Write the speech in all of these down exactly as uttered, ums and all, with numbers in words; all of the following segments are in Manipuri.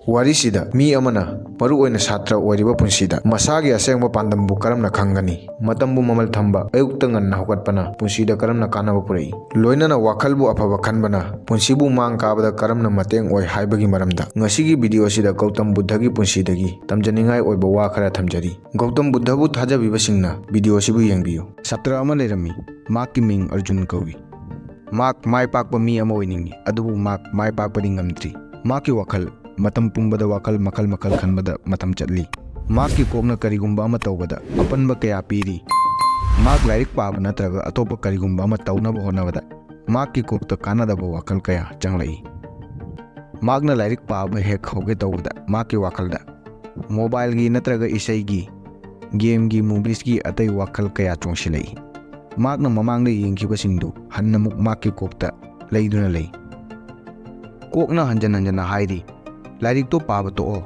ꯋꯥꯔꯤꯁꯤꯗ ꯃꯤ ꯑꯃꯅ ꯃꯔꯨꯑꯣꯏꯅ ꯁꯥꯇ꯭ꯔ ꯑꯣꯏꯔꯤꯕ ꯄꯨꯟꯁꯤꯗ ꯃꯁꯥꯒꯤ ꯑꯁꯦꯡꯕ ꯄꯥꯟꯗꯝꯕꯨ ꯀꯔꯝꯅ ꯈꯪꯒꯅꯤ? ꯃꯇꯝꯕꯨ ꯃꯃꯜ ꯊꯝꯕ, ꯑꯌꯨꯛꯇ ꯉꯟꯅ ꯍꯧꯒꯠꯄꯅ ꯄꯨꯟꯁꯤꯗ ꯀꯔꯝꯅ ꯀꯥꯟꯅꯕ ꯄꯨꯔꯛꯏ? ꯂꯣꯏꯅꯅ ꯋꯥꯈꯜꯕꯨ ꯑꯐꯕ ꯈꯟꯕꯅ ꯄꯨꯟꯁꯤꯕꯨ ꯃꯥꯡ ꯀꯥꯕꯗ ꯀꯔꯝꯅ ꯃꯇꯦꯡ ꯑꯣꯏ ꯍꯥꯏꯕꯒꯤ ꯃꯔꯝꯗ ꯉꯁꯤꯒꯤ ꯚꯤꯗꯤꯑꯣ ꯑꯁꯤꯗ ꯒꯧꯇꯝ ꯕꯨꯗꯙꯒꯤ ꯄꯨꯟꯁꯤꯗꯒꯤ ꯇꯝꯖꯅꯤꯡꯉꯥꯏ ꯑꯣꯏꯕ ꯋꯥ ꯈꯔ ꯊꯝꯖꯔꯤ꯫ ꯒꯧꯇꯝ ꯕꯨꯗꯙꯕꯨ ꯊꯥꯖꯕꯤꯕꯁꯤꯡꯅ ꯚꯤꯗꯤꯑꯣ ꯑꯁꯤꯕꯨ ꯌꯦꯡꯕꯤꯌꯨ꯫ ꯁꯥꯇ꯭ꯔ ꯑꯃ ꯂꯩꯔꯝꯃꯤ꯫ ꯃꯍꯥꯛꯀꯤ ꯃꯤꯡ ꯑꯔꯖꯨꯟ ꯀꯧꯏ꯫ ꯃꯍꯥꯛ ꯃꯥꯏ ꯄꯥꯛꯄ ꯃꯤ ꯑꯃ ꯑꯣꯏꯅꯤꯡꯏ, ꯑꯗꯨꯕꯨ ꯃꯍꯥꯛ ꯃꯥꯏ ꯄꯥꯛꯄꯗꯤ ꯉꯝꯗ꯭ꯔꯤ꯫ ꯃꯍꯥꯛꯀꯤ ꯋꯥꯈꯜ ꯃꯇꯝ ꯄꯨꯝꯕꯗ ꯋꯥꯈꯜ ꯃꯈꯜ ꯃꯈꯜ ꯈꯟꯕꯗ ꯃꯇꯝ ꯆꯠꯂꯤ꯫ ꯃꯍꯥꯛꯀꯤ ꯀꯣꯛꯅ ꯀꯔꯤꯒꯨꯝꯕ ꯑꯃ ꯇꯧꯕꯗ ꯑꯄꯟꯕ ꯀꯌꯥ ꯄꯤꯔꯤ꯫ ꯃꯍꯥꯛ ꯂꯥꯏꯔꯤꯛ ꯄꯥꯕ ꯅꯠꯇ꯭ꯔꯒ ꯑꯇꯣꯞꯄ ꯀꯔꯤꯒꯨꯝꯕ ꯑꯃ ꯇꯧꯅꯕ ꯍꯣꯠꯅꯕꯗ ꯃꯍꯥꯛꯀꯤ ꯀꯣꯛꯇ ꯀꯥꯟꯅꯗꯕ ꯋꯥꯈꯜ ꯀꯌꯥ ꯆꯪꯂꯛꯏ꯫ ꯃꯍꯥꯛꯅ ꯂꯥꯏꯔꯤꯛ ꯄꯥꯕ ꯍꯦꯛ ꯍꯧꯒꯦ ꯇꯧꯕꯗ ꯃꯍꯥꯛꯀꯤ ꯋꯥꯈꯜꯗ ꯃꯣꯕꯥꯏꯜꯒꯤ ꯅꯠꯇ꯭ꯔꯒ ꯏꯁꯩꯒꯤ, ꯒꯦꯝꯒꯤ, ꯃꯨꯚꯤꯁꯀꯤ ꯑꯇꯩ ꯋꯥꯈꯜ ꯀꯌꯥ ꯆꯣꯡꯁꯤꯜꯂꯛꯏ꯫ ꯃꯍꯥꯛꯅ ꯃꯃꯥꯡꯗ ꯌꯦꯡꯈꯤꯕꯁꯤꯡꯗꯨ ꯍꯟꯅ ꯑꯃꯨꯛ ꯃꯍꯥꯛꯀꯤ ꯀꯣꯛꯇ ꯂꯩꯗꯨꯅ ꯂꯩ꯫ ꯀꯣꯛꯅ ꯍꯟꯖꯟ ꯍꯟꯖꯟꯅ ꯍꯥꯏꯔꯤ, "ꯂꯥꯏꯔꯤꯛꯇꯣ ꯄꯥꯕ ꯇꯣꯛꯑꯣ,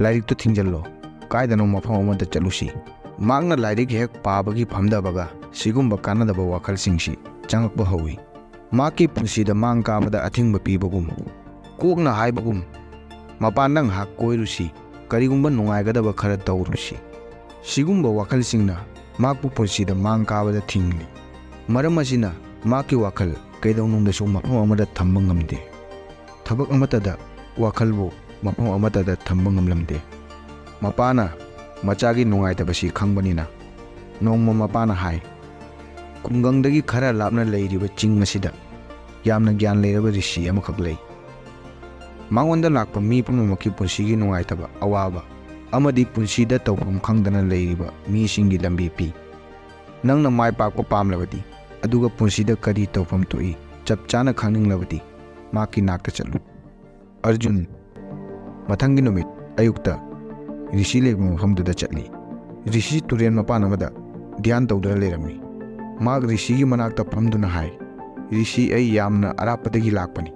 ꯂꯥꯏꯔꯤꯛꯇꯣ ꯊꯤꯡꯖꯤꯜꯂꯣ, ꯀꯥꯏꯗꯅꯣ ꯃꯐꯝ ꯑꯃꯗ ꯆꯠꯂꯨꯁꯤ"꯫ ꯃꯍꯥꯛꯅ ꯂꯥꯏꯔꯤꯛ ꯍꯦꯛ ꯄꯥꯕꯒꯤ ꯐꯝꯊꯕꯒ ꯁꯤꯒꯨꯝꯕ ꯀꯥꯟꯅꯗꯕ ꯋꯥꯈꯜꯁꯤꯡꯁꯤ ꯆꯪꯉꯛꯄ ꯍꯧꯏ꯫ ꯃꯍꯥꯛꯀꯤ ꯄꯨꯟꯁꯤꯗ ꯃꯥꯡ ꯀꯥꯕꯗ ꯑꯊꯤꯡꯕ ꯄꯤꯕꯒꯨꯝ, ꯀꯣꯛꯅ ꯍꯥꯏꯕꯒꯨꯝ, "ꯃꯄꯥꯟꯗ ꯉꯥꯏꯍꯥꯛ ꯀꯣꯏꯔꯨꯁꯤ, ꯀꯔꯤꯒꯨꯝꯕ ꯅꯨꯡꯉꯥꯏꯒꯗꯕ ꯈꯔ ꯇꯧꯔꯨꯁꯤ"꯫ ꯁꯤꯒꯨꯝꯕ ꯋꯥꯈꯜꯁꯤꯡꯅ ꯃꯍꯥꯛꯄꯨ ꯄꯨꯟꯁꯤꯗ ꯃꯥꯡ ꯀꯥꯕꯗ ꯊꯤꯡꯂꯤ꯫ ꯃꯔꯝ ꯑꯁꯤꯅ ꯃꯍꯥꯛꯀꯤ ꯋꯥꯈꯜ ꯀꯩꯗꯧꯅꯨꯡꯗꯁꯨ ꯃꯐꯝ ꯑꯃꯗ ꯊꯝꯕ ꯉꯝꯗꯦ꯫ ꯊꯕꯛ ꯑꯃꯠꯇꯗ ꯋꯥꯈꯜꯕꯨ ꯃꯐꯝ ꯑꯃꯠꯇꯗ ꯊꯝꯕ ꯉꯝꯂꯝꯗꯦ꯫ ꯃꯄꯥꯅ ꯃꯆꯥꯒꯤ ꯅꯨꯡꯉꯥꯏꯇꯕꯁꯤ ꯈꯪꯕꯅꯤꯅ ꯅꯣꯡꯃ ꯃꯄꯥꯅ ꯍꯥꯏ, "ꯈꯨꯡꯒꯪꯗꯒꯤ ꯈꯔ ꯂꯥꯞꯅ ꯂꯩꯔꯤꯕ ꯆꯤꯡ ꯑꯁꯤꯗ ꯌꯥꯝꯅ ꯒ꯭ꯌꯥꯟ ꯂꯩꯔꯕ ꯔꯤꯁꯤ ꯑꯃꯈꯛ ꯂꯩ꯫ ꯃꯉꯣꯟꯗ ꯂꯥꯛꯄ ꯃꯤ ꯄꯨꯝꯅꯃꯛꯀꯤ ꯄꯨꯟꯁꯤꯒꯤ ꯅꯨꯡꯉꯥꯏꯇꯕ, ꯑꯋꯥꯕ ꯑꯃꯗꯤ ꯄꯨꯟꯁꯤꯗ ꯇꯧꯐꯝ ꯈꯪꯗꯅ ꯂꯩꯔꯤꯕ ꯃꯤꯁꯤꯡꯒꯤ ꯂꯝꯕꯤ ꯄꯤ꯫ ꯅꯪꯅ ꯃꯥꯏ ꯄꯥꯛꯄ ꯄꯥꯝꯂꯕꯗꯤ, ꯑꯗꯨꯒ ꯄꯨꯟꯁꯤꯗ ꯀꯔꯤ ꯇꯧꯐꯝ ꯊꯣꯛꯏ ꯆꯞ ꯆꯥꯅ ꯈꯪꯅꯤꯡꯂꯕꯗꯤ, ꯃꯍꯥꯛꯀꯤ ꯅꯥꯛꯇ ꯆꯠꯂꯨ"꯫ ꯑꯔꯖꯨꯟ ꯃꯊꯪꯒꯤ ꯅꯨꯃꯤꯠ ꯑꯌꯨꯛꯇ ꯔꯤꯁꯤ ꯂꯩꯕ ꯃꯐꯝꯗꯨꯗ ꯆꯠꯂꯤ꯫ ꯔꯤꯁꯤ ꯇꯨꯔꯦꯜ ꯃꯄꯥꯟ ꯑꯃꯗ ꯙ꯭ꯌꯥꯟ ꯇꯧꯗꯨꯅ ꯂꯩꯔꯝꯃꯤ꯫ ꯃꯍꯥꯛ ꯔꯤꯁꯤꯒꯤ ꯃꯅꯥꯛꯇ ꯐꯝꯗꯨꯅ ꯍꯥꯏ, "ꯔꯤꯁꯤ, ꯑꯩ ꯌꯥꯝꯅ ꯑꯔꯥꯞꯄꯗꯒꯤ ꯂꯥꯛꯄꯅꯤ꯫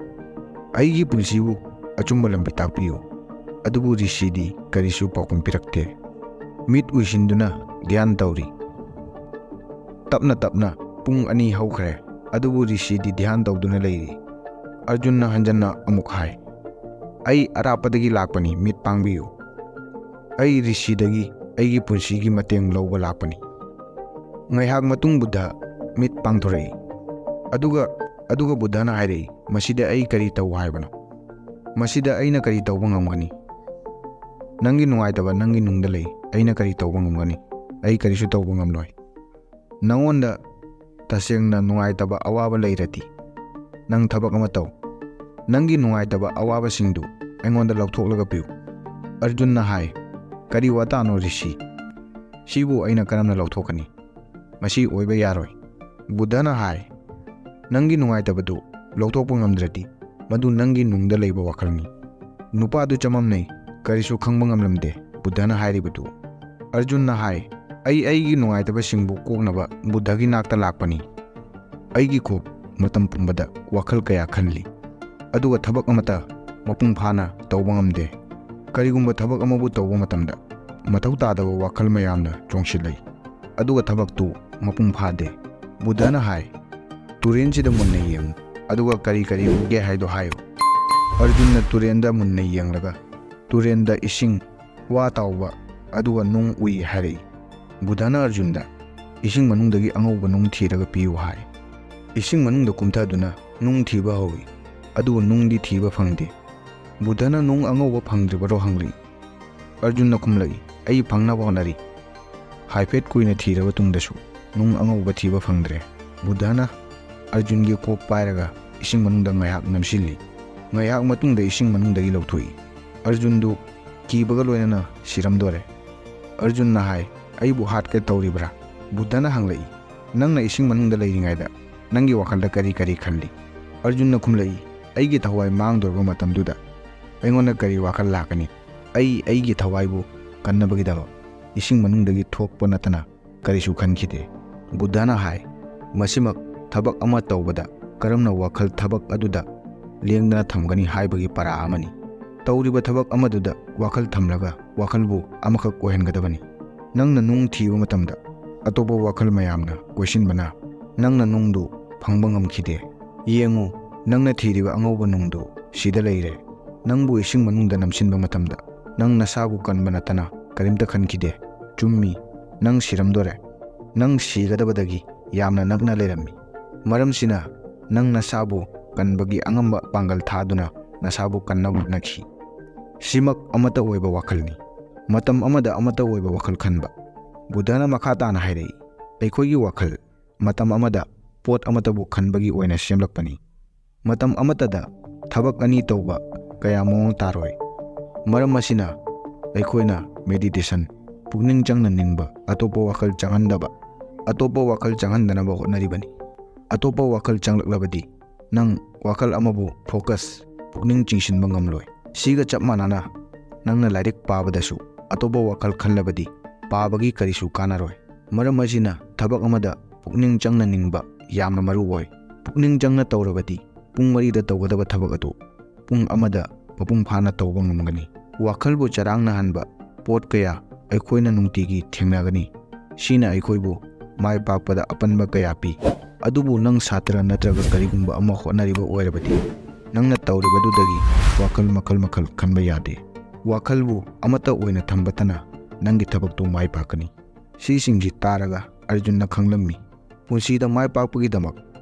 ꯑꯩꯒꯤ ꯄꯨꯟꯁꯤꯕꯨ ꯑꯆꯨꯝꯕ ꯂꯝꯕꯤ ꯇꯥꯛꯄꯤꯌꯨ"꯫ ꯑꯗꯨꯕꯨ ꯔꯤꯁꯤꯗꯤ ꯀꯔꯤꯁꯨ ꯄꯥꯎꯈꯨꯝ ꯄꯤꯔꯛꯇꯦ꯫ ꯃꯤꯠ ꯎꯏꯁꯤꯟꯗꯨꯅ ꯙ꯭ꯌꯥꯟ ꯇꯧꯔꯤ꯫ ꯇꯞꯅ ꯇꯞꯅ ꯄꯨꯡ ꯑꯅꯤ ꯍꯧꯈ꯭ꯔꯦ, ꯑꯗꯨꯕꯨ ꯔꯤꯁꯤꯗꯤ ꯙ꯭ꯌꯥꯟ ꯇꯧꯗꯨꯅ ꯂꯩꯔꯤ꯫ ꯑꯔꯖꯨꯟꯅ ꯍꯟꯖꯟꯅ ꯑꯃꯨꯛ ꯍꯥꯏ, "ꯑꯩ ꯑꯔꯥꯞꯄꯗꯒꯤ ꯂꯥꯛꯄꯅꯤ, ꯃꯤꯠ ꯄꯥꯡꯕꯤꯌꯨ꯫ ꯑꯩ ꯔꯤꯁꯤꯗꯒꯤ ꯑꯩꯒꯤ ꯄꯨꯟꯁꯤꯒꯤ ꯃꯇꯦꯡ ꯂꯧꯕ ꯂꯥꯛꯄꯅꯤ"꯫ ꯉꯥꯏꯍꯥꯛ ꯃꯇꯨꯡ ꯕꯨꯗꯙ ꯃꯤꯠ ꯄꯥꯡꯊꯣꯔꯛꯏ꯫ ꯑꯗꯨꯒ, ꯑꯗꯨꯒ ꯕꯨꯗꯙꯅ ꯍꯥꯏꯔꯛꯏ, "ꯃꯁꯤꯗ ꯑꯩ ꯀꯔꯤ ꯇꯧ ꯍꯥꯏꯕꯅꯣ? ꯃꯁꯤꯗ ꯑꯩꯅ ꯀꯔꯤ ꯇꯧꯕ ꯉꯝꯒꯅꯤ? ꯅꯪꯒꯤ ꯅꯨꯡꯉꯥꯏꯇꯕ ꯅꯪꯒꯤ ꯅꯨꯡꯗ ꯂꯩ, ꯑꯩꯅ ꯀꯔꯤ ꯇꯧꯕ ꯉꯝꯒꯅꯤ? ꯑꯩ ꯀꯔꯤꯁꯨ ꯇꯧꯕ ꯉꯝꯂꯣꯏ꯫ ꯅꯉꯣꯟꯗ ꯇꯁꯦꯡꯅ ꯅꯨꯡꯉꯥꯏꯇꯕ ꯑꯋꯥꯕ ꯂꯩꯔꯗꯤ, ꯅꯪ ꯊꯕꯛ ꯑꯃ ꯇꯧ꯫ ꯅꯪꯒꯤ ꯅꯨꯡꯉꯥꯏꯇꯕ ꯑꯋꯥꯕꯁꯤꯡꯗꯨ ꯑꯩꯉꯣꯟꯗ ꯂꯧꯊꯣꯛꯂꯒ ꯄꯤꯌꯨ"꯫ ꯑꯔꯖꯨꯟꯅ ꯍꯥꯏ, "ꯀꯔꯤ ꯋꯥꯇꯥꯅꯣ ꯔꯤꯁꯤ? ꯁꯤꯕꯨ ꯑꯩꯅ ꯀꯔꯝꯅ ꯂꯧꯊꯣꯛꯀꯅꯤ? ꯃꯁꯤ ꯑꯣꯏꯕ ꯌꯥꯔꯣꯏ"꯫ ꯕꯨꯗꯙꯅ ꯍꯥꯏ, "ꯅꯪꯒꯤ ꯅꯨꯡꯉꯥꯏꯇꯕꯗꯨ ꯂꯧꯊꯣꯛꯄ ꯉꯝꯗ꯭ꯔꯗꯤ, ꯃꯗꯨ ꯅꯪꯒꯤ ꯅꯨꯡꯗ ꯂꯩꯕ ꯋꯥꯈꯜꯅꯤ"꯫ ꯅꯨꯄꯥꯗꯨ ꯆꯃꯝꯅꯩ, ꯀꯔꯤꯁꯨ ꯈꯪꯕ ꯉꯝꯂꯝꯗꯦ ꯕꯨꯗꯙꯅ ꯍꯥꯏꯔꯤꯕꯗꯨ꯫ ꯑꯔꯖꯨꯟꯅ ꯍꯥꯏ, "ꯑꯩ ꯑꯩꯒꯤ ꯅꯨꯡꯉꯥꯏꯇꯕꯁꯤꯡꯕꯨ ꯀꯣꯛꯅꯕ ꯕꯨꯗꯙꯒꯤ ꯅꯥꯛꯇ ꯂꯥꯛꯄꯅꯤ꯫ ꯑꯩꯒꯤ ꯀꯣꯛ ꯃꯇꯝ ꯄꯨꯝꯕꯗ ꯋꯥꯈꯜ ꯀꯌꯥ ꯈꯜꯂꯤ, ꯑꯗꯨꯒ ꯊꯕꯛ ꯑꯃꯠꯇ ꯃꯄꯨꯡ ꯐꯥꯅ ꯇꯧꯕ ꯉꯝꯗꯦ꯫ ꯀꯔꯤꯒꯨꯝꯕ ꯊꯕꯛ ꯑꯃꯕꯨ ꯇꯧꯕ ꯃꯇꯝꯗ ꯃꯊꯧ ꯇꯥꯗꯕ ꯋꯥꯈꯜ ꯃꯌꯥꯝꯅ ꯆꯣꯡꯁꯤꯜꯂꯛꯏ, ꯑꯗꯨꯒ ꯊꯕꯛꯇꯨ ꯃꯄꯨꯡ ꯐꯥꯗꯦ"꯫ ꯕꯨꯗꯙꯅ ꯍꯥꯏ, "ꯇꯨꯔꯦꯟꯁꯤꯗ ꯃꯨꯟꯅ ꯌꯦꯡꯉꯨ, ꯑꯗꯨꯒ ꯀꯔꯤ ꯀꯔꯤ ꯎꯒꯦ ꯍꯥꯏꯗꯣ ꯍꯥꯏꯌꯨ"꯫ ꯑꯔꯖꯨꯟꯅ ꯇꯨꯔꯦꯟꯗ ꯃꯨꯟꯅ ꯌꯦꯡꯂꯒ, ꯇꯨꯔꯦꯟꯗ ꯏꯁꯤꯡ, ꯋꯥ ꯇꯥꯎꯕ, ꯑꯗꯨꯒ ꯅꯨꯡ ꯎꯏ ꯍꯥꯏꯔꯛꯏ꯫ ꯕꯨꯗꯙꯅ ꯑꯔꯖꯨꯟꯗ, "ꯏꯁꯤꯡ ꯃꯅꯨꯡꯗꯒꯤ ꯑꯉꯧꯕ ꯅꯨꯡ ꯊꯤꯔꯒ ꯄꯤꯌꯨ" ꯍꯥꯏ꯫ ꯏꯁꯤꯡ ꯃꯅꯨꯡꯗ ꯀꯨꯝꯊꯗꯨꯅ ꯅꯨꯡ ꯊꯤꯕ ꯍꯧꯏ, ꯑꯗꯨꯕꯨ ꯅꯨꯡꯗꯤ ꯊꯤꯕ ꯐꯪꯗꯦ꯫ ꯕꯨꯗꯙꯅ ꯅꯨꯡ ꯑꯉꯧꯕ ꯐꯪꯗ꯭ꯔꯤꯕꯔꯣ ꯍꯪꯂꯤ꯫ ꯑꯔꯖꯨꯟꯅ ꯈꯨꯝꯂꯛꯏ, "ꯑꯩ ꯐꯪꯅꯕ ꯍꯣꯠꯅꯔꯤ"꯫ ꯍꯥꯏꯐꯦꯠ ꯀꯨꯏꯅ ꯊꯤꯔꯕ ꯇꯨꯡꯗꯁꯨ ꯅꯨꯡ ꯑꯉꯧꯕ ꯊꯤꯕ ꯐꯪꯗ꯭ꯔꯦ꯫ ꯕꯨꯗꯙꯅ ꯑꯔꯖꯨꯟꯒꯤ ꯀꯣꯛ ꯄꯥꯏꯔꯒ ꯏꯁꯤꯡ ꯃꯅꯨꯡꯗ ꯉꯥꯏꯍꯥꯛ ꯅꯝꯁꯤꯜꯂꯤ꯫ ꯉꯥꯏꯍꯥꯛ ꯃꯇꯨꯡꯗ ꯏꯁꯤꯡ ꯃꯅꯨꯡꯗꯒꯤ ꯂꯧꯊꯣꯛꯏ꯫ ꯑꯔꯖꯨꯟꯗꯨ ꯀꯤꯕꯒ ꯂꯣꯏꯅꯅ ꯁꯤꯔꯝꯗꯣꯔꯦ꯫ ꯑꯔꯖꯨꯟꯅ ꯍꯥꯏ, "ꯑꯩꯕꯨ ꯍꯥꯠꯀꯦ ꯇꯧꯔꯤꯕ꯭ꯔꯥ?" ꯕꯨꯗꯙꯅ ꯍꯪꯂꯛꯏ, "ꯅꯪꯅ ꯏꯁꯤꯡ ꯃꯅꯨꯡꯗ ꯂꯩꯔꯤꯉꯩꯗ ꯅꯪꯒꯤ ꯋꯥꯈꯜꯗ ꯀꯔꯤ ꯀꯔꯤ ꯈꯜꯂꯤ?" ꯑꯔꯖꯨꯟꯅ ꯈꯨꯝꯂꯛꯏ, "ꯑꯩꯒꯤ ꯊꯋꯥꯏ ꯃꯥꯡꯗꯧꯔꯕ ꯃꯇꯝꯗꯨꯗ ꯑꯩꯉꯣꯟꯗ ꯀꯔꯤ ꯋꯥꯈꯜ ꯂꯥꯛꯀꯅꯤ? ꯑꯩ ꯑꯩꯒꯤ ꯊꯋꯥꯏꯕꯨ ꯀꯟꯅꯕꯒꯤꯗꯃꯛ ꯏꯁꯤꯡ ꯃꯅꯨꯡꯗꯒꯤ ꯊꯣꯛꯄ ꯅꯠꯇꯅ ꯀꯔꯤꯁꯨ ꯈꯟꯈꯤꯗꯦ"꯫ ꯕꯨꯗꯙꯅ ꯍꯥꯏ, "ꯃꯁꯤꯃꯛ ꯊꯕꯛ ꯑꯃ ꯇꯧꯕꯗ ꯀꯔꯝꯅ ꯋꯥꯈꯜ ꯊꯕꯛ ꯑꯗꯨꯗ ꯂꯦꯡꯗꯅ ꯊꯝꯒꯅꯤ ꯍꯥꯏꯕꯒꯤ ꯄꯔꯥ ꯑꯃꯅꯤ꯫ ꯇꯧꯔꯤꯕ ꯊꯕꯛ ꯑꯃꯗꯨꯗ ꯋꯥꯈꯜ ꯊꯝꯂꯒ ꯋꯥꯈꯜꯕꯨ ꯑꯃꯈꯛ ꯑꯣꯏꯍꯟꯒꯗꯕꯅꯤ꯫ ꯅꯪꯅ ꯅꯨꯡ ꯊꯤꯕ ꯃꯇꯝꯗ ꯑꯇꯣꯞꯄ ꯋꯥꯈꯜ ꯃꯌꯥꯝꯅ ꯀꯣꯏꯁꯤꯟꯕꯅ ꯅꯪꯅ ꯅꯨꯡꯗꯨ ꯐꯪꯕ ꯉꯝꯈꯤꯗꯦ꯫ ꯌꯦꯡꯉꯨ, ꯅꯪꯅ ꯊꯤꯔꯤꯕ ꯑꯉꯧꯕ ꯅꯨꯡꯗꯨ ꯁꯤꯗ ꯂꯩꯔꯦ꯫ ꯅꯪꯕꯨ ꯏꯁꯤꯡ ꯃꯅꯨꯡꯗ ꯅꯝꯁꯤꯟꯕ ꯃꯇꯝꯗ ꯅꯪ ꯅꯁꯥꯕꯨ ꯀꯟꯕ ꯅꯠꯇꯅ ꯀꯔꯤꯝꯇ ꯈꯟꯈꯤꯗꯦ꯫ ꯆꯨꯝꯃꯤ, ꯅꯪ ꯁꯤꯔꯝꯗꯣꯔꯦ꯫ ꯅꯪ ꯁꯤꯒꯗꯕꯗꯒꯤ ꯌꯥꯝꯅ ꯅꯛꯅ ꯂꯩꯔꯝꯃꯤ꯫ ꯃꯔꯝꯁꯤꯅ ꯅꯪ ꯅꯁꯥꯕꯨ ꯀꯟꯕꯒꯤ ꯑꯉꯝꯕ ꯄꯥꯡꯒꯜ ꯊꯥꯗꯨꯅ ꯅꯁꯥꯕꯨ ꯀꯟꯅꯕ ꯍꯣꯠꯅꯈꯤ꯫ ꯁꯤꯃꯛ ꯑꯃꯠꯇ ꯑꯣꯏꯕ ꯋꯥꯈꯜꯅꯤ꯫ ꯃꯇꯝ ꯑꯃꯗ ꯑꯃꯠꯇ ꯑꯣꯏꯕ ꯋꯥꯈꯜ ꯈꯟꯕ꯫ ꯕꯨꯙꯅ ꯃꯈꯥ ꯇꯥꯅ ꯍꯥꯏꯔꯛꯏ, ꯑꯩꯈꯣꯏꯒꯤ ꯋꯥꯈꯜ ꯃꯇꯝ ꯑꯃꯗ ꯄꯣꯠ ꯑꯃꯠꯇꯕꯨ ꯈꯟꯕꯒꯤ ꯑꯣꯏꯅ ꯁꯦꯝꯂꯛꯄꯅꯤ꯫ ꯃꯇꯝ ꯑꯃꯠꯇꯗ ꯊꯕꯛ ꯑꯅꯤ ꯇꯧꯕ ꯀꯌꯥ ꯃꯑꯣꯡ ꯇꯥꯔꯣꯏ꯫ ꯃꯔꯝ ꯑꯁꯤꯅ ꯑꯩꯈꯣꯏꯅ meditation, ꯄꯨꯛꯅꯤꯡ ꯆꯪꯅ ꯅꯤꯡꯕ, ꯑꯇꯣꯞꯄ ꯋꯥꯈꯜ ꯆꯪꯍꯟꯗꯕ, ꯑꯇꯣꯞꯄ ꯋꯥꯈꯜ ꯆꯪꯍꯟꯗꯅꯕ ꯍꯣꯠꯅꯔꯤꯕꯅꯤ꯫ ꯑꯇꯣꯞꯄ ꯋꯥꯈꯜ ꯆꯪꯂꯛꯂꯕꯗꯤ ꯅꯪ ꯋꯥꯈꯜ ꯑꯃꯕꯨ focus, ꯄꯨꯛꯅꯤꯡ ꯆꯤꯡꯁꯤꯟꯕ ꯉꯝꯂꯣꯏ꯫ ꯁꯤꯒ ꯆꯞ ꯃꯥꯟꯅꯅ ꯅꯪꯅ ꯂꯥꯏꯔꯤꯛ ꯄꯥꯕꯗꯁꯨ ꯑꯇꯣꯞꯄ ꯋꯥꯈꯜ ꯈꯜꯂꯕꯗꯤ ꯄꯥꯕꯒꯤ ꯀꯔꯤꯁꯨ ꯀꯥꯟꯅꯔꯣꯏ꯫ ꯃꯔꯝ ꯑꯁꯤꯅ ꯊꯕꯛ ꯑꯃꯗ ꯄꯨꯛꯅꯤꯡ ꯆꯪꯅ ꯅꯤꯡꯕ ꯌꯥꯝꯅ ꯃꯔꯨ ꯑꯣꯏ꯫ ꯄꯨꯛꯅꯤꯡ ꯆꯪꯅ ꯇꯧꯔꯕꯗꯤ ꯄꯨꯡ ꯃꯔꯤꯗ ꯇꯧꯒꯗꯕ ꯊꯕꯛ ꯑꯗꯨ ꯄꯨꯡ ꯑꯃꯗ ꯃꯄꯨꯡ ꯐꯥꯅ ꯇꯧꯕ ꯉꯝꯒꯅꯤ꯫ ꯋꯥꯈꯜꯕꯨ ꯆꯔꯥꯡꯅꯍꯟꯕ ꯄꯣꯠ ꯀꯌꯥ ꯑꯩꯈꯣꯏꯅ ꯅꯨꯡꯇꯤꯒꯤ ꯊꯦꯡꯅꯒꯅꯤ꯫ ꯁꯤꯅ ꯑꯩꯈꯣꯏꯕꯨ ꯃꯥꯏ ꯄꯥꯛꯄꯗ ꯑꯄꯟꯕ ꯀꯌꯥ ꯄꯤ꯫ ꯑꯗꯨꯕꯨ ꯅꯪ ꯁꯥꯇ꯭ꯔ ꯅꯠꯇ꯭ꯔꯒ ꯀꯔꯤꯒꯨꯝꯕ ꯑꯃ ꯍꯣꯠꯅꯔꯤꯕ ꯑꯣꯏꯔꯕꯗꯤ ꯅꯪꯅ ꯇꯧꯔꯤꯕꯗꯨꯗꯒꯤ ꯋꯥꯈꯜ ꯃꯈꯜ ꯃꯈꯜ ꯈꯟꯕ ꯌꯥꯗꯦ꯫ ꯋꯥꯈꯜꯕꯨ ꯑꯃꯠꯇ ꯑꯣꯏꯅ ꯊꯝꯕꯇꯅ ꯅꯪꯒꯤ ꯊꯕꯛꯇꯨ ꯃꯥꯏ ꯄꯥꯛꯀꯅꯤ꯫ ꯁꯤꯁꯤꯡꯁꯤ ꯇꯥꯔꯒ ꯑꯔꯖꯨꯟꯅ ꯈꯪꯂꯝꯃꯤ, ꯄꯨꯟꯁꯤꯗ ꯃꯥꯏ ꯄꯥꯛꯄꯒꯤꯗꯃꯛ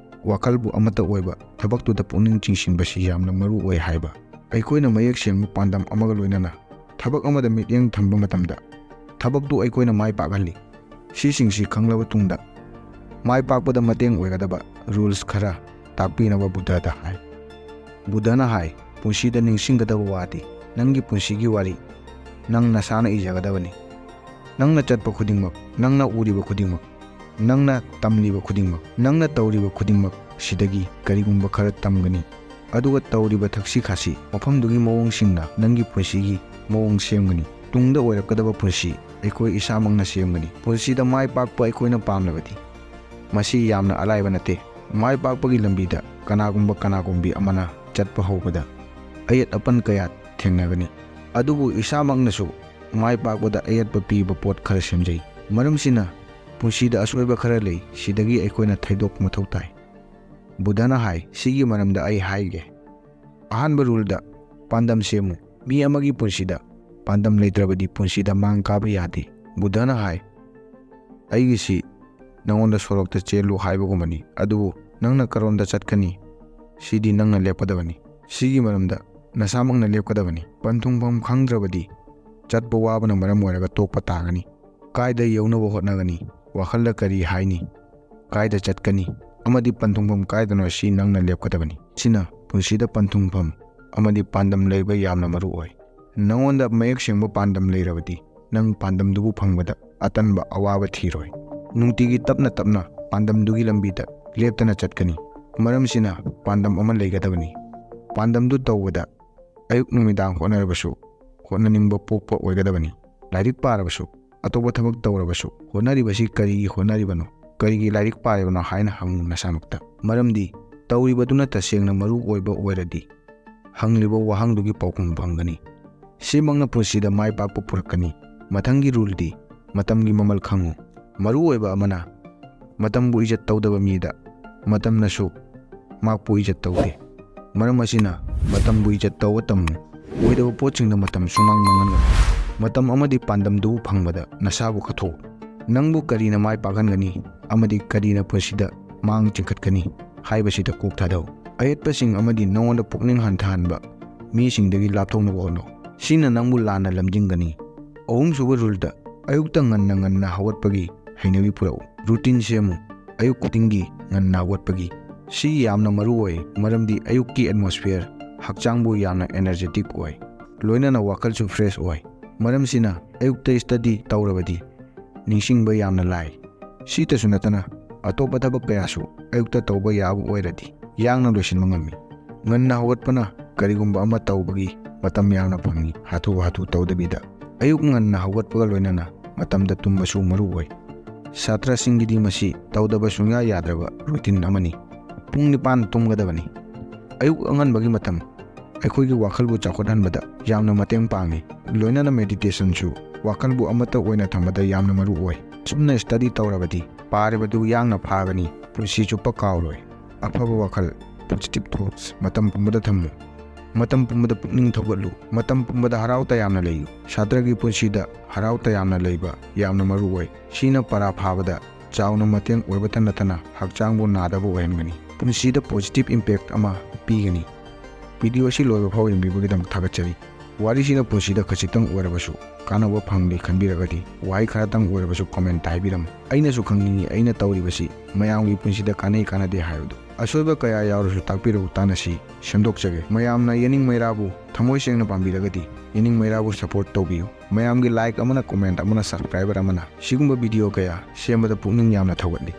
ꯋꯥꯈꯜꯕꯨ ꯑꯃꯠꯇ ꯑꯣꯏꯕ ꯊꯕꯛꯇꯨꯗ ꯄꯨꯛꯅꯤꯡ ꯆꯤꯡꯁꯤꯟꯕꯁꯤ ꯌꯥꯝꯅ ꯃꯔꯨ ꯑꯣꯏ ꯍꯥꯏꯕ꯫ ꯑꯩꯈꯣꯏꯅ ꯃꯌꯦꯛ ꯁꯦꯡꯕ ꯄꯥꯟꯗꯝ ꯑꯃꯒ ꯂꯣꯏꯅꯅ ꯊꯕꯛ ꯑꯃꯗ ꯃꯤꯠꯌꯦꯡ ꯊꯝꯕ ꯃꯇꯝꯗ ꯊꯕꯛꯇꯨ ꯑꯩꯈꯣꯏꯅ ꯃꯥꯏ ꯄꯥꯛꯍꯜꯂꯤ꯫ ꯁꯤꯁꯤꯡꯁꯤ ꯈꯪꯂꯕ ꯇꯨꯡꯗ ꯃꯥꯏ ꯄꯥꯛꯄꯗ ꯃꯇꯦꯡ ꯑꯣꯏꯒꯗꯕ rules ꯈꯔ ꯇꯥꯛꯄꯤꯅꯕ ꯕꯨꯙꯗ ꯍꯥꯏ꯫ ꯕꯨꯙꯅ ꯍꯥꯏ, ꯄꯨꯟꯁꯤꯗ ꯅꯤꯡꯁꯤꯡꯒꯗꯕ ꯋꯥꯗꯤ ꯅꯪꯒꯤ ꯄꯨꯟꯁꯤꯒꯤ ꯋꯥꯔꯤ ꯅꯪ ꯅꯁꯥꯅ ꯏꯖꯒꯗꯕꯅꯤ꯫ ꯅꯪꯅ ꯆꯠꯄ ꯈꯨꯗꯤꯡꯃꯛ, ꯅꯪꯅ ꯎꯔꯤꯕ ꯈꯨꯗꯤꯡꯃꯛ, ꯅꯪꯅ ꯇꯝꯂꯤꯕ ꯈꯨꯗꯤꯡꯃꯛ, ꯅꯪꯅ ꯇꯧꯔꯤꯕ ꯈꯨꯗꯤꯡꯃꯛ ꯁꯤꯗꯒꯤ ꯀꯔꯤꯒꯨꯝꯕ ꯈꯔ ꯇꯝꯒꯅꯤ꯫ ꯑꯗꯨꯒ ꯇꯧꯔꯤꯕ ꯊꯛꯁꯤ ꯈꯥꯁꯤ, ꯃꯐꯝꯗꯨꯒꯤ ꯃꯑꯣꯡꯁꯤꯡꯅ ꯅꯪꯒꯤ ꯄꯨꯟꯁꯤꯒꯤ ꯃꯑꯣꯡ ꯁꯦꯝꯒꯅꯤ꯫ ꯇꯨꯡꯗ ꯑꯣꯏꯔꯛꯀꯗꯕ ꯄꯨꯟꯁꯤ ꯑꯩꯈꯣꯏ ꯏꯁꯥꯃꯛꯅ ꯁꯦꯝꯒꯅꯤ꯫ ꯄꯨꯟꯁꯤꯗ ꯃꯥꯏ ꯄꯥꯛꯄ ꯑꯩꯈꯣꯏꯅ ꯄꯥꯝꯂꯕꯗꯤ ꯃꯁꯤ ꯌꯥꯝꯅ ꯑꯂꯥꯏꯕ ꯅꯠꯇꯦ꯫ ꯃꯥꯏ ꯄꯥꯛꯄꯒꯤ ꯂꯝꯕꯤꯗ ꯀꯅꯥꯒꯨꯝꯕ ꯀꯅꯥꯒꯨꯝꯕꯤ ꯑꯃꯅ ꯆꯠꯄ ꯍꯧꯕꯗ ꯑꯌꯦꯠ ꯑꯄꯟ ꯀꯌꯥ ꯊꯦꯡꯅꯒꯅꯤ꯫ ꯑꯗꯨꯕꯨ ꯏꯁꯥꯃꯛꯅꯁꯨ ꯃꯥꯏ ꯄꯥꯛꯄꯗ ꯑꯌꯦꯠꯄ ꯄꯤꯕ ꯄꯣꯠ ꯈꯔ ꯁꯦꯝꯖꯩ꯫ ꯃꯔꯝꯁꯤꯅ ꯄꯨꯟꯁꯤꯗ ꯑꯁꯣꯏꯕ ꯈꯔ ꯂꯩ, ꯁꯤꯗꯒꯤ ꯑꯩꯈꯣꯏꯅ ꯊꯩꯗꯣꯛꯄ ꯃꯊꯧ ꯇꯥꯏ꯫ ꯕꯨꯙꯅ ꯍꯥꯏ, ꯁꯤꯒꯤ ꯃꯔꯝꯗ ꯑꯩ ꯍꯥꯏꯒꯦ꯫ ꯑꯍꯥꯟꯕ ruleꯗ ꯄꯥꯟꯗꯝ ꯁꯦꯝꯃꯨ꯫ ꯃꯤ ꯑꯃꯒꯤ ꯄꯨꯟꯁꯤꯗ ꯄꯥꯟꯗꯝ ꯂꯩꯇ꯭ꯔꯕꯗꯤ ꯄꯨꯟꯁꯤꯗ ꯃꯥꯡ ꯀꯥꯕ ꯌꯥꯗꯦ꯫ ꯕꯨꯙꯅ ꯍꯥꯏ, "ꯑꯩꯒꯤꯁꯤ ꯅꯉꯣꯟꯗ ꯁꯣꯔꯣꯛꯇ ꯆꯦꯜꯂꯨ ꯍꯥꯏꯕꯒꯨꯝꯕꯅꯤ, ꯑꯗꯨꯕꯨ ꯅꯪꯅ ꯀꯔꯣꯝꯗ ꯆꯠꯀꯅꯤ? ꯁꯤꯗꯤ ꯅꯪꯅ ꯂꯦꯞꯀꯗꯕꯅꯤ꯫ ꯁꯤꯒꯤ ꯃꯔꯝꯗ ꯅꯁꯥꯃꯛꯅ ꯂꯦꯞꯀꯗꯕꯅꯤ꯫ ꯄꯟꯊꯨꯡꯐꯝ ꯈꯪꯗ꯭ꯔꯕꯗꯤ ꯆꯠꯄ ꯋꯥꯕꯅ ꯃꯔꯝ ꯑꯣꯏꯔꯒ ꯇꯣꯛꯄ ꯇꯥꯒꯅꯤ꯫ ꯀꯥꯏꯗ ꯌꯧꯅꯕ ꯍꯣꯠꯅꯒꯅꯤ? ꯋꯥꯈꯜꯗ ꯀꯔꯤ ꯍꯥꯏꯅꯤ? ꯀꯥꯏꯗ ꯆꯠꯀꯅꯤ? ꯑꯃꯗꯤ ꯄꯟꯊꯨꯡꯐꯝ ꯀꯥꯏꯗꯅꯣ, ꯁꯤ ꯅꯪꯅ ꯂꯦꯞꯀꯗꯕꯅꯤ꯫ ꯁꯤꯅ ꯄꯨꯟꯁꯤꯗ ꯄꯟꯊꯨꯡꯐꯝ ꯑꯃꯗꯤ ꯄꯥꯟꯗꯝ ꯂꯩꯕ ꯌꯥꯝꯅ ꯃꯔꯨ ꯑꯣꯏ꯫ ꯅꯉꯣꯟꯗ ꯃꯌꯦꯛ ꯁꯦꯡꯕ ꯄꯥꯟꯗꯝ ꯂꯩꯔꯕꯗꯤ, ꯅꯪ ꯄꯥꯟꯗꯝꯗꯨꯕꯨ ꯐꯪꯕꯗ ꯑꯇꯟꯕ ꯑꯋꯥꯕ ꯊꯤꯔꯣꯏ꯫ ꯅꯨꯡꯇꯤꯒꯤ ꯇꯞꯅ ꯇꯞꯅ ꯄꯥꯟꯗꯝꯗꯨꯒꯤ ꯂꯝꯕꯤꯗ ꯂꯦꯞꯇꯅ ꯆꯠꯀꯅꯤ꯫ ꯃꯔꯝꯁꯤꯅ ꯄꯥꯟꯗꯝ ꯑꯃ ꯂꯩꯒꯗꯕꯅꯤ꯫ ꯄꯥꯟꯗꯝꯗꯨ ꯇꯧꯕꯗ ꯑꯌꯨꯛ ꯅꯨꯃꯤꯗꯥꯡ ꯍꯣꯠꯅꯔꯕꯁꯨ ꯍꯣꯠꯅꯅꯤꯡꯕ ꯄꯣꯛꯄ ꯑꯣꯏꯒꯗꯕꯅꯤ꯫ ꯂꯥꯏꯔꯤꯛ ꯄꯥꯔꯕꯁꯨ, ꯑꯇꯣꯞꯄ ꯊꯕꯛ ꯇꯧꯔꯕꯁꯨ, ꯍꯣꯠꯅꯔꯤꯕꯁꯤ ꯀꯔꯤꯒꯤ ꯍꯣꯠꯅꯔꯤꯕꯅꯣ, ꯀꯔꯤꯒꯤ ꯂꯥꯏꯔꯤꯛ ꯄꯥꯔꯤꯕꯅꯣ ꯍꯥꯏꯅ ꯍꯪꯉꯨ ꯅꯁꯥꯃꯛꯇ꯫ ꯃꯔꯝꯗꯤ ꯇꯧꯔꯤꯕꯗꯨꯅ ꯇꯁꯦꯡꯅ ꯃꯔꯨ ꯑꯣꯏꯕ ꯑꯣꯏꯔꯗꯤ, ꯍꯪꯂꯤꯕ ꯋꯥꯍꯪꯗꯨꯒꯤ ꯄꯥꯎꯈꯨꯝ ꯐꯪꯒꯅꯤ꯫ ꯁꯤꯃꯛꯅ ꯄꯨꯟꯁꯤꯗ ꯃꯥꯏ ꯄꯥꯛꯄ ꯄꯨꯔꯛꯀꯅꯤ꯫ ꯃꯊꯪꯒꯤ ꯔꯨꯜꯗꯤ ꯃꯇꯝꯒꯤ ꯃꯃꯜ ꯈꯪꯉꯨ꯫ ꯃꯔꯨ ꯑꯣꯏꯕ ꯑꯃꯅ, ꯃꯇꯝꯕꯨ ꯏꯖꯠ ꯇꯧꯗꯕ ꯃꯤꯗ ꯃꯇꯝꯅꯁꯨ ꯃꯍꯥꯛꯄꯨ ꯏꯖꯠ ꯇꯧꯗꯦ꯫ ꯃꯔꯝ ꯑꯁꯤꯅ ꯃꯇꯝꯕꯨ ꯏꯖꯠ ꯇꯧꯕ ꯇꯝꯃꯨ꯫ ꯑꯣꯏꯗꯕ ꯄꯣꯠꯁꯤꯡꯗ ꯃꯇꯝ ꯁꯨꯡꯃꯥꯡ ꯃꯥꯡꯍꯟꯒꯅꯨ꯫ ꯃꯇꯝ ꯑꯃꯗꯤ ꯄꯥꯟꯗꯝꯗꯨꯕꯨ ꯐꯪꯕꯗ ꯅꯁꯥꯕꯨ ꯀꯠꯊꯣꯛꯎ꯫ ꯅꯪꯕꯨ ꯀꯔꯤꯅ ꯃꯥꯏ ꯄꯥꯛꯍꯟꯒꯅꯤ ꯑꯃꯗꯤ ꯀꯔꯤꯅ ꯄꯨꯟꯁꯤꯗ ꯃꯥꯡ ꯆꯤꯡꯈꯠꯀꯅꯤ ꯍꯥꯏꯕꯁꯤꯗ ꯀꯣꯛ ꯊꯥꯗꯧ꯫ ꯑꯌꯦꯠꯄꯁꯤꯡ ꯑꯃꯗꯤ ꯅꯉꯣꯟꯗ ꯄꯨꯛꯅꯤꯡ ꯍꯟꯊꯍꯟꯕ ꯃꯤꯁꯤꯡꯗꯒꯤ ꯂꯥꯞꯊꯣꯛꯅꯕ ꯍꯣꯠꯅꯧ꯫ ꯁꯤꯅ ꯅꯪꯕꯨ ꯂꯥꯟꯅ ꯂꯝꯖꯤꯡꯒꯅꯤ꯫ ꯑꯍꯨꯝꯁꯨꯕ ꯔꯨꯜꯗ, ꯑꯌꯨꯛꯇ ꯉꯟꯅ ꯉꯟꯅ ꯍꯧꯒꯠꯄꯒꯤ ꯍꯩꯅꯕꯤ ꯄꯨꯔꯛꯎ꯫ ꯔꯨꯇꯤꯟ ꯁꯦꯝꯃꯨ꯫ ꯑꯌꯨꯛ ꯈꯨꯗꯤꯡꯒꯤ ꯉꯟꯅ ꯍꯧꯒꯠꯄꯒꯤ꯫ ꯁꯤ ꯌꯥꯝꯅ ꯃꯔꯨ ꯑꯣꯏ, ꯃꯔꯝꯗꯤ ꯑꯌꯨꯛꯀꯤ ꯑꯦꯠꯃꯣꯁꯐꯤꯌꯔ ꯍꯛꯆꯥꯡꯕꯨ ꯌꯥꯝꯅ ꯑꯦꯅꯔꯖꯦꯇꯤꯛ ꯑꯣꯏ, ꯂꯣꯏꯅꯅ ꯋꯥꯈꯜꯁꯨ ꯐ꯭ꯔꯦꯁ ꯑꯣꯏ꯫ ꯃꯔꯝꯁꯤꯅ ꯑꯌꯨꯛꯇ ꯁ꯭ꯇꯗꯤ ꯇꯧꯔꯕꯗꯤ ꯅꯤꯡꯁꯤꯡꯕ ꯌꯥꯝꯅ ꯂꯥꯏ꯫ ꯁꯤꯇꯁꯨ ꯅꯠꯇꯅ ꯑꯇꯣꯞꯄ ꯊꯕꯛ ꯀꯌꯥꯁꯨ ꯑꯌꯨꯛꯇ ꯇꯧꯕ ꯌꯥꯕ ꯑꯣꯏꯔꯗꯤ ꯌꯥꯡꯅ ꯂꯣꯏꯁꯤꯟꯕ ꯉꯝꯃꯤ꯫ ꯉꯟꯅ ꯍꯧꯒꯠꯄꯅ ꯀꯔꯤꯒꯨꯝꯕ ꯑꯃ ꯇꯧꯕꯒꯤ ꯃꯇꯝ ꯌꯥꯝꯅ ꯐꯪꯏ, ꯍꯥꯊꯨ ꯍꯥꯊꯨ ꯇꯧꯗꯕꯤꯗ꯫ ꯑꯌꯨꯛ ꯉꯟꯅ ꯍꯧꯒꯠꯄꯒ ꯂꯣꯏꯅꯅ ꯃꯇꯝꯗ ꯇꯨꯝꯕꯁꯨ ꯃꯔꯨ ꯑꯣꯏ꯫ ꯁꯥꯇ꯭ꯔꯁꯤꯡꯒꯤꯗꯤ ꯃꯁꯤ ꯇꯧꯗꯕ ꯁꯨꯡꯌꯥ ꯌꯥꯗ꯭ꯔꯕ ꯔꯨꯇꯤꯟ ꯑꯃꯅꯤ꯫ ꯄꯨꯡ ꯅꯤꯄꯥꯟ ꯇꯨꯝꯒꯗꯕꯅꯤ꯫ ꯑꯌꯨꯛ ꯑꯉꯟꯕꯒꯤ ꯃꯇꯝ ꯑꯩꯈꯣꯏꯒꯤ ꯋꯥꯈꯜꯕꯨ ꯆꯥꯎꯈꯠꯍꯟꯕꯗ ꯌꯥꯝꯅ ꯃꯇꯦꯡ ꯄꯥꯡꯏ꯫ ꯂꯣꯏꯅꯅ ꯃꯦꯗꯤꯇꯦꯁꯟꯁꯨ ꯋꯥꯈꯜꯕꯨ ꯑꯃꯠꯇ ꯑꯣꯏꯅ ꯊꯝꯕꯗ ꯌꯥꯝꯅ ꯃꯔꯨ ꯑꯣꯏ꯫ ꯑꯁꯨꯝꯅ ꯁ꯭ꯇꯗꯤ ꯇꯧꯔꯕꯗꯤ ꯄꯥꯔꯤꯕꯗꯨ ꯌꯥꯡꯅ ꯐꯥꯒꯅꯤ, ꯄꯨꯟꯁꯤ ꯆꯨꯞꯄ ꯀꯥꯎꯔꯣꯏ꯫ ꯑꯐꯕ ꯋꯥꯈꯜ, positive thoughts, ꯃꯇꯝ ꯄꯨꯝꯕꯗ ꯊꯝꯃꯨ꯫ ꯃꯇꯝ ꯄꯨꯝꯕꯗ ꯄꯨꯛꯅꯤꯡ ꯊꯧꯒꯠꯂꯨ꯫ ꯃꯇꯝ ꯄꯨꯝꯕꯗ ꯍꯔꯥꯎ ꯇꯌꯥꯝꯅ ꯂꯩꯌꯨ꯫ ꯁꯥꯇ꯭ꯔꯒꯤ ꯄꯨꯟꯁꯤꯗ ꯍꯔꯥꯎ ꯇꯌꯥꯝꯅ ꯂꯩꯕ ꯌꯥꯝꯅ ꯃꯔꯨ ꯑꯣꯏ꯫ ꯁꯤꯅ ꯄꯔꯥ ꯐꯥꯕꯗ ꯆꯥꯎꯅ ꯃꯇꯦꯡ ꯑꯣꯏꯕꯇ ꯅꯠꯇꯅ ꯍꯛꯆꯥꯡꯕꯨ ꯅꯥꯗꯕ ꯑꯣꯏꯍꯟꯒꯅꯤ꯫ ꯄꯨꯟꯁꯤꯗ positive impact ꯑꯃ ꯄꯤꯒꯅꯤ꯫ ꯚꯤꯗꯤꯑꯣ ꯑꯁꯤ ꯂꯣꯏꯕ ꯐꯥꯎ ꯌꯦꯡꯕꯤꯕꯒꯤꯗꯃꯛ ꯊꯥꯒꯠꯆꯔꯤ꯫ ꯋꯥꯔꯤꯁꯤꯅ ꯄꯨꯟꯁꯤꯗ ꯈꯖꯤꯛꯇꯪ ꯑꯣꯏꯔꯕꯁꯨ ꯀꯥꯟꯅꯕ ꯐꯪꯂꯦ ꯈꯟꯕꯤꯔꯒꯗꯤ ꯋꯥꯍꯩ ꯈꯔꯇꯪ ꯑꯣꯏꯔꯕꯁꯨ comment ꯍꯥꯏꯕꯤꯔꯝꯃꯨ꯫ ꯑꯩꯅꯁꯨ ꯈꯪꯅꯤꯡꯏ ꯑꯩꯅ ꯇꯧꯔꯤꯕꯁꯤ ꯃꯌꯥꯝꯒꯤ ꯄꯨꯟꯁꯤꯗ ꯀꯥꯟꯅꯩ ꯀꯥꯟꯅꯗꯦ ꯍꯥꯏꯕꯗꯨ꯫ ꯑꯁꯣꯏꯕ ꯀꯌꯥ ꯌꯥꯎꯔꯁꯨ ꯇꯥꯛꯄꯤꯔꯛꯎ, ꯇꯥꯟꯅꯁꯤ, ꯁꯦꯝꯗꯣꯛꯆꯒꯦ꯫ ꯃꯌꯥꯝꯅ ꯌꯦꯅꯤꯡ ꯃꯩꯔꯥꯕꯨ ꯊꯃꯣꯏ ꯁꯦꯡꯅ ꯄꯥꯝꯕꯤꯔꯒꯗꯤ ꯌꯦꯅꯤꯡ ꯃꯩꯔꯥꯕꯨ support ꯇꯧꯕꯤꯌꯨ꯫ ꯃꯌꯥꯝꯒꯤ like ꯑꯃꯅ, comment ꯑꯃꯅ, subscriber ꯑꯃꯅ ꯁꯤꯒꯨꯝꯕ ꯚꯤꯗꯤꯑꯣ ꯀꯌꯥ ꯁꯦꯝꯕꯗ ꯄꯨꯛꯅꯤꯡ ꯌꯥꯝꯅ ꯊꯧꯒꯠꯂꯤ꯫